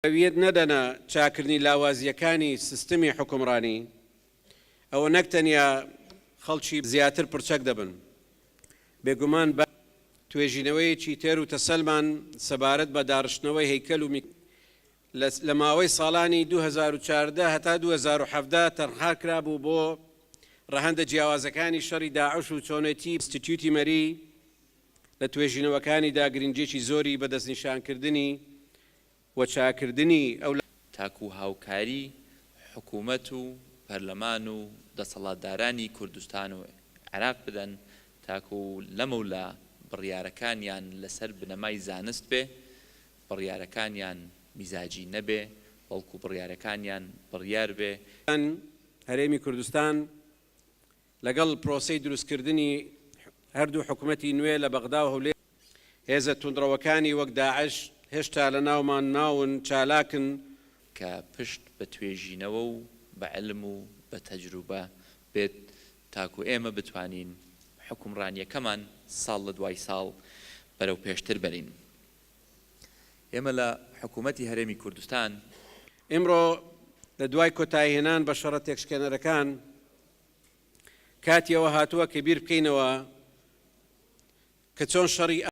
ئەولەویەت نەدەنە چاککردنی لاوازییەکانی سیستمی حوکمڕانی، ئەوە نەک تەنیا خەڵکی زیاتر پڕچەک دەبن، بێگومان بە. توێژینەوەیەکی تێر و تەسەلمان سەبارەت بە داڕشتنەوەی هەیکەل و لە لە ماوەی ساڵانی 2014 هەتا 2017 تەرخانکرابوو بۆ ڕەهەندە جیاوازەکانی شەڕی داعش و چۆنێتی ئینستیتیوتی مەری لە توێژینەوەکانیدا گرنگییەکی زۆری بە دەستنیشانکردنی و چاکردنی ئەو. تاکو هاوکاری حکومەت و پەرلەمان و دەسەڵاتدارانی کوردستان و عێراق بدەن تاکو لەمەولا بڕیارەکانیان لەسەر بنەمای زانست بێ، بڕیارەکانیان میزاجی نەبێ، بەڵکو بڕیارەکانیان بڕیار بێ. هەرێمی کوردستان لەگەڵ پرۆسەی دروستکردنی هەردوو حکومەتی نوێ لە بەغدا و هەولێر، هێزە توندڕەوەکانی وەک داعش هێشتا لەناومان ماون، چالاکن. کە پشت بە توێژینەوە و بە عیلم و بە تەجروبە بێت تاکو ئێمە بتوانین حوکمڕانییەکەمان ساڵ لە دوای ساڵ بەرەو پێشتر بەرین. ئێمە لە حکوومەتی هەرێمی کوردستان. ئیمڕۆ لە دوای کۆتاییهێنان بە شەڕە تێکشکێنەرەکان، کاتی ئەوە هاتووە کە بیر بکەینەوە کە چۆن شەڕی.